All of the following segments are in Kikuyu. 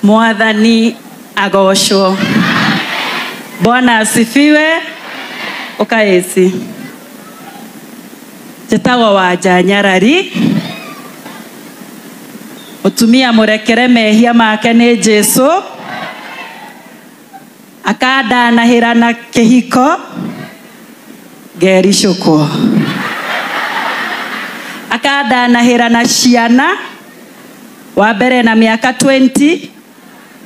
Mwathani agocwo. Bwana asifiwe. Ukaesi. Njĩtagwo Wanja Nyarari. Mũtumia mũrekere mehia make nĩ Jesu. Akandanahĩra na kĩhiko ngericũkwo. Akandanahĩra na ciana wa mbere na mĩaka 20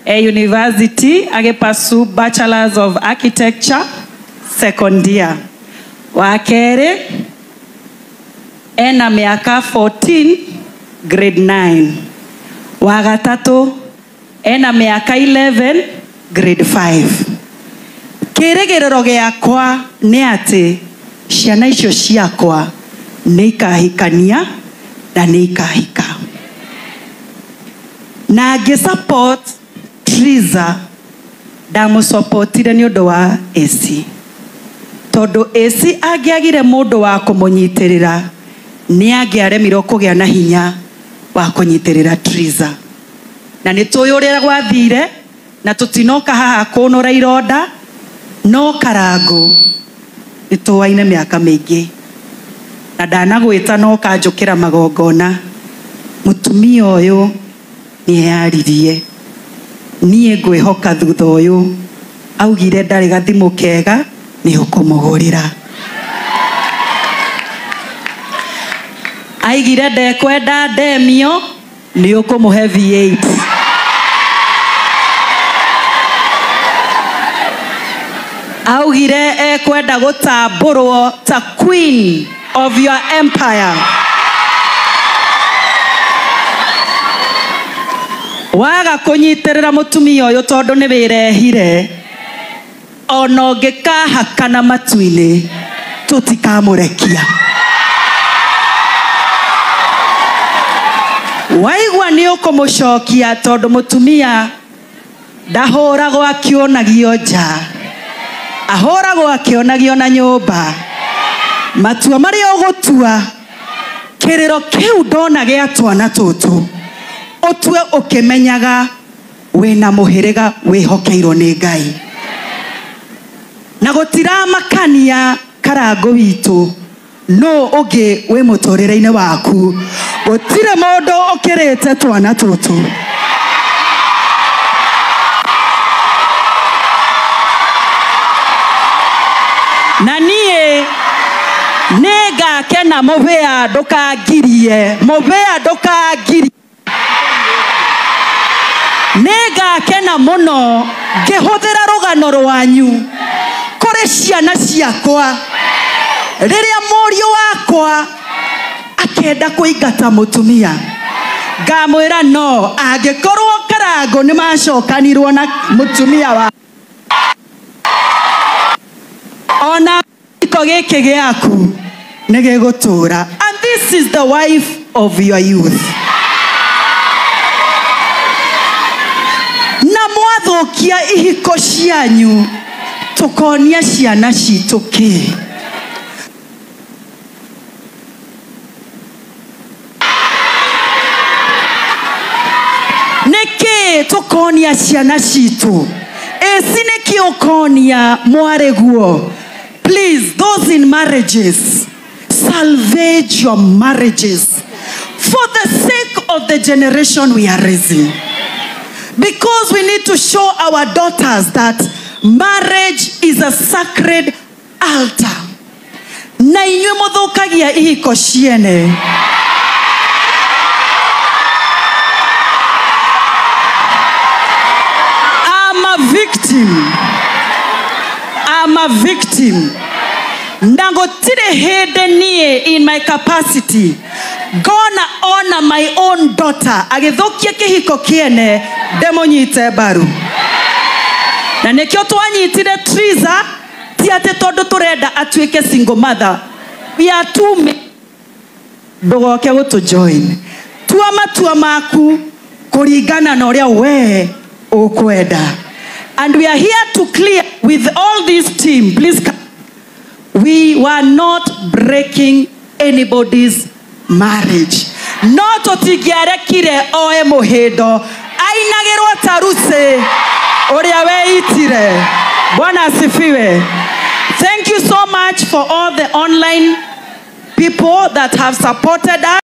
e university agĩpursue Bachelors of Architecture second year. Wa kerĩ ena mĩaka 14 grade 9. Wa gatatũ ena mĩaka 11 grade 5. Kĩrĩgĩrĩro gĩakwa nĩ atĩ ciana icio ciakwa nĩ ikahikania na nĩ ikahika. Na ngĩ support Triza, ndamũsupportire nĩ ũndũ wa AC. Tondũ AC angĩagire mũndũ wa kũmũnyitĩrĩra nĩ angĩaremirwo kũgĩa na hinya wa kũnyitĩrĩra Triza. Na nĩ tũĩ ũrĩa gwathire na tũtinoka haha kũnũra ironda no Karangũ nĩ tũaine mĩaka mĩingĩ na ndanagwĩta no kanjũkĩra magongona. Mũtumia ũyũ nĩ eyaririe, niĩ ngwĩhoka thutha ũyũ augire ndarĩ gathimũ kega nĩ ũkũmũgũrĩra. Aigire ndekwenda ndemio nĩ ũkũmũhe V8. Augire ekwenda gũtambũrwo ta queen of your empire. Waga kũnyitĩrĩra mũtumia ũyũ tondũ nĩ wĩrehire, ona ũngĩkahakana matu-inĩ tũtikamũrekia. Waigua nĩ ũkũmũcokia tondũ mũtumia ndahũragwo akĩonagio nja, ahũragwo akĩonagio na nyũmba. Matua marĩa ũgũtua, kĩrĩro kĩu ndona gĩa twana tũtũ, ũtue ũkĩmenyaga wĩna mũhĩrĩga wĩhokeirwo nĩ Ngai. Na gũtiramakania Karangũ witũ no ũngĩ wĩ mũtũrĩre-inĩ waku, gũtirĩ mũndũ ũkĩrĩte twana tũtũ. Na niĩ nĩngakena mũbĩa ndũkangirie, mũbĩa ndũkangirie. Nĩngakena mũno ngĩhũthĩra rũgano rwanyu kũrĩ ciana ciakwa. Rĩrĩa mũriũ wakwa akenda kũingata mũtumia, ngamwĩra no angĩkorwo Karangũ nĩ macokanirwo na mũtumia wa ona gĩko gĩkĩ gĩaku nĩ gĩgũtũra. And this is the wife of your youth. Na mwathũkia ihiko cianyu tũkonia ciana citũ kĩ? Nĩkĩ tũkonia ciana citũ? Ĩci nĩkĩ ũkonia mwarĩguo? Please, those in marriages, salvage your marriages for the sake of the generation we are raising. Because we need to show our daughters that marriage is a sacred altar. Na inyuĩ mũthũkagia ihiko ciene. I'm a victim. I'm a victim. Na gũtirĩ hĩndĩ niĩ in my capacity gonna honor my own daughter agĩthũkia kĩhiko kĩene ndĩmũnyite mbaru. Na nĩkĩo twanyitire Triza, ti atĩ tondũ tũrenda atuĩke single mother. We are too many. Ndũgoke gũtũ join. Tua matua maku kũringana na ũrĩa we ũkwenda. And we are here to clear with all this team. Please come. We were not breaking anybody's marriage. No tũtingĩarekire oe mũhĩndo Ainagĩrwo ta Lucy ũrĩa weitire. Bwana asifiwe. Thank you so much for all the online people that have supported us.